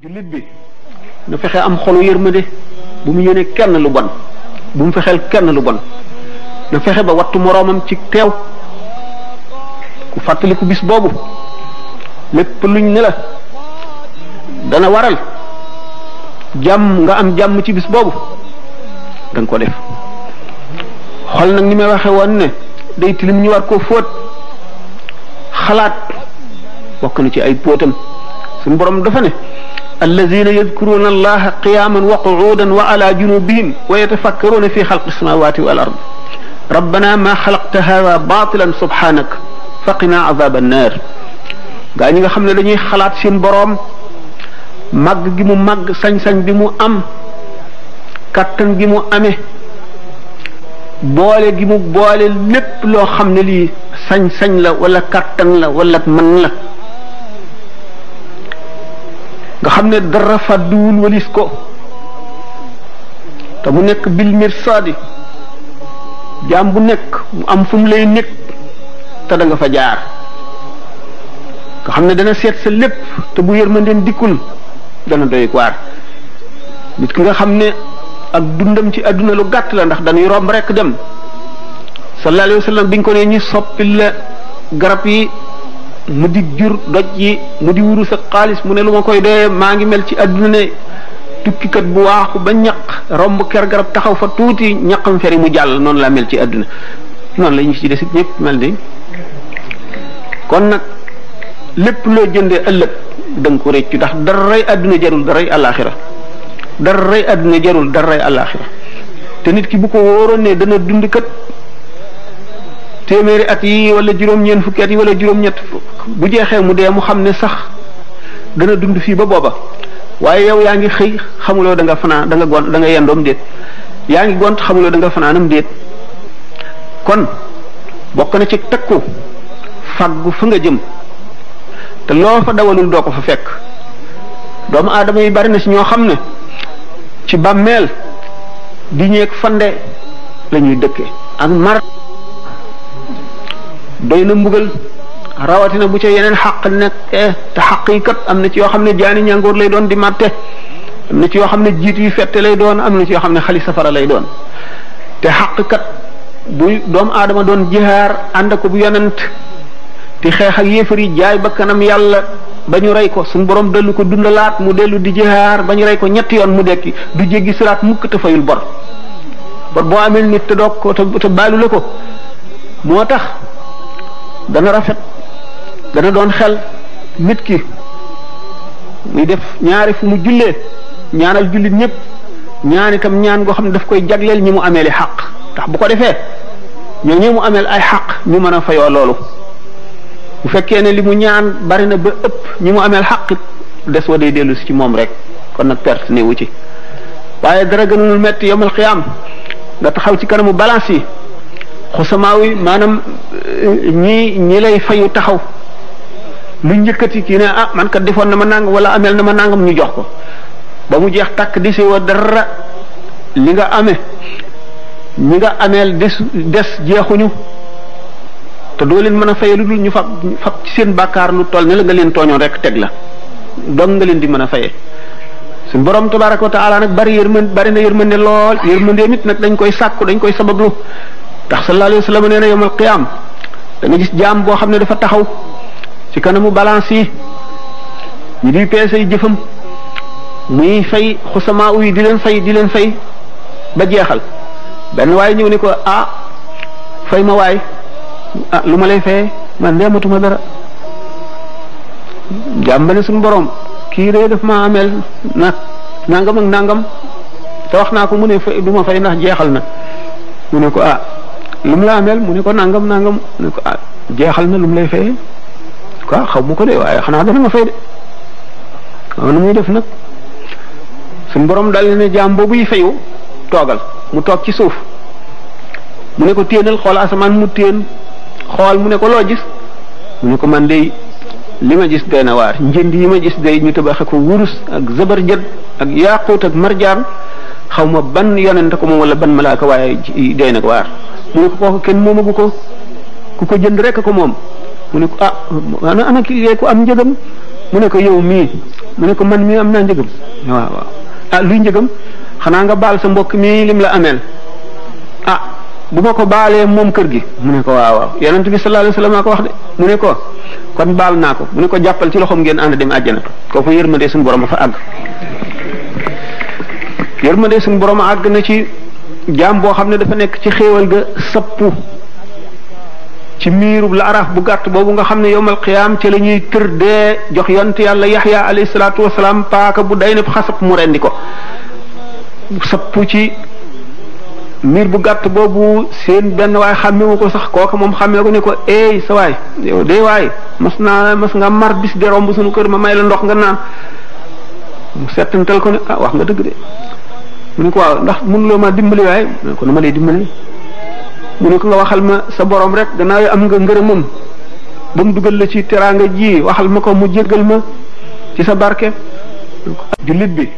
jullit bi na fexe am xolu yërmande bu mu yéene kenn lu bon bu mu fexeel kenn lu bon na fexe ba wattu moroomam ci teew ku fàttaliku bis boobu lépp luñ ne la dana waral jàmm nga am jàmm ci bis boobu da nga ko def xol nag ni may waxe woon ne day tilim ñu war koo fóot xalaat bokk na ci ay póotam suñu borom dafa ne alladina yadkuruna allaha qiyaman wa qu'udan wa ala junubihim wa yatafakkaruna fi xalqi samawati wal ard rabbana ma xalaqta hada batilan subhanak faqina azaba annar gaa ñi nga xam ne dañuy xalaat seen boroom màgg gi mu màgg sañ-sañ bi mu am kattan gi mu amee boole gi mu boole lépp loo xam ne lii sañ-sañ la wala kattan la wala mën la nga xam ne dara fàdduwul walis ko te mu nekk bil mirsaadi jaam bu nekk mu am fu mu lay nekk te da nga fa jaar nga xam ne dana seet sa lépp te bu yërmandeen dikkul dana doy waar nit ki nga xam ne ak dundam ci àdduna lu gàtt la ndax dañuy romb rek dem sallallahu alayhi wa sallam biñ ko ne ñi soppil la garab yi mu di jur doj yi mu di wuru sa xaalis mu ne lu ma koy doyee maa ngi mel ci àdduna ne tukkikat bu waaxu ba ñaq romb ker garab taxaw fa tuuti ñaqam feri mu jàll noonu laa mel ci àdduna noonu la ñu ci des ñëpp mel ni kon nag lépp loo jëndee ëllëg da nga ko réccu ndax daray àdduna jarul daray àllaaxira daray àdduna jarul daray àllaaxira te nit ki bu ko wóoroon ne dana dund kat téeméeri at yi wala juróom-ñeent fukki at yi wala juróom-ñett bu jeexee mu dee mu xam ne sax dana dund fii ba booba waaye yow yaa ngi xëy xamuloo da nga fanaan da nga gont da nga yendoom déet yaa ngi gont xamuloo da nga fanaanam déet kon bokk na ci takku faggu fa nga jëm te loo fa dawalul doo ko fa fekk doomu aadama yi bari na si ñoo xam ne ci bàmmeel di ñeeg fande la ñuy dëkkee ak mar doy na mbugal rawatina bu ca yeneen xaq nekk te xaq yi kat am na ci yoo xam ne jaani ñàngoor lay doon di màtte am na ci yoo xam ne jiit yu fette lay doon am na ci yoo xam ne xali safara lay doon te xaq kat bu doomu aadama doon jihaar ànd ko bu yonent di xeex ak yéefar yi jaay ba kanam yàlla ba ñu rey ko suñu borom dellu ko dundalaat mu dellu di jihaar ba ñu rey ko ñetti yoon mu dekki du jéggi siraat mukk te fayul bor boo amee nit te doog ko te baalu la ko moo tax dana rafet dana doon xel nit ki muy def ñaari fu mu jullee ñaanal jullit ñëpp ñaan itam ñaan goo xam ne daf koy jagleel ñi mu ameeli xaq ndax bu ko defee ñoo ñi mu ameel ay xaq ñu mën a fayoo loolu bu fekkee ne li mu ñaan bari na ba ëpp ñi mu ameel xaq des wa day dellu si ci moom rek kon nag perte ne wu ci waaye dara gënul metti yawmal qiyaam nga taxaw ci kanamu balance yi xusamaaw yi maanaam ñi lay fayu taxaw lu njëkkati kii ne ah man kat defoon na ma nangam wala ameel na ma nangam ñu jox ko ba mu jeex takk di si wa dara li nga amee ñi nga ameel des jeexuñu te doo leen mën a faye lu dul ñu fab ci seen bàkkaar lu toll ne la nga leen tooñoon rek teg la dong nga leen di mën a faye suñ borom tabaraka wa taala nag bari na yërmande lool yërmande mit nag dañ koy sàkku dañ koy sabablu ndax sallallahu alayhi wa sallam nee na yawmal qiyaam da nga gis jaam boo xam ne dafa taxaw ci kanamu balance yi ñu di peese yi jëfam muy fay xusamaa yi di leen fay ba jeexal benn waaye ñëw ne ko ah fay ma waay ah lu ma lay fayee man ndeematuma dara jaam ba ne suñu borom kii de daf ma ameel nag nangam ak nangam te wax naa ko mu ne fay du ma fay ndax jeexal na mu ne ko ah lu mu la ameel mu ne ko nangam mu ne ko ah jeexal na lu mu lay fayee quoi xaw mu ko de waaye xanaa dana ma fay de waaw na muy def nag suñ borom dal ne jaam boobu yi fayu toogal mu toog ci suuf mu ne ko téenal xool asamaan mu téen xool mu ne ko loo gis mu ne ko man de li ma gis doy na waar njënd yi ma gis day ñu tabaxe ko wurus ak zabarjad ak yaaquut ak marjaan xaw ma ban yonent ko moom wala ban malaaka waaye doy na ko waar mu ne ko kooku kenn moomagu ko ku ko jënd rek ko moom mu ne ko ah ana ki ko am njëgam mu ne ko yow mii mu ne ko man mii am naa njëgam waaw waaw ah luy njëgam xanaa nga baal sa mbokk mii lim la ameel ah bu ma ko baalee moom kër gi mu ne ko waaw waaw yonent bi sallallahu alayhi wasallam ko wax de mu ne ko kon baal naa ko mu ne ko jàppal ci loxoom ngeen ànd dem àjjana kooku yërmande suñu borom a fa àgg yërmande suñu borom a àgg na ci jaam boo xam ne dafa nekk ci xéewal ga sappu ci miirub la araf bu gàtt boobu nga xam ne yowmal qiyaam ci la ñuy tër dee jox yonent yàlla yaxya alayhi salaatu wasalaam paaka bu day ne xasab mu rendi ko sappu ci miir bu gàtt boobu seen benn waay xàmmewu ko sax kooka moom xàmmee ko ne ko eey sa waay yow de waay mas nga mar bis de romb suñu kër ma may la ndox nga naan mu settantal ko ne ah wax nga dëgg de mu ne ko waaw ndax mënuloo ma dimbali waaye mu ne ko nu ma lay dimbali mu ne ko nga waxal ma sa borom rek gannaaw am nga ngërëmam ba mu dugal la ci teraanga ji waxal ma ko mu jéggal ma ci sa barke jullit bi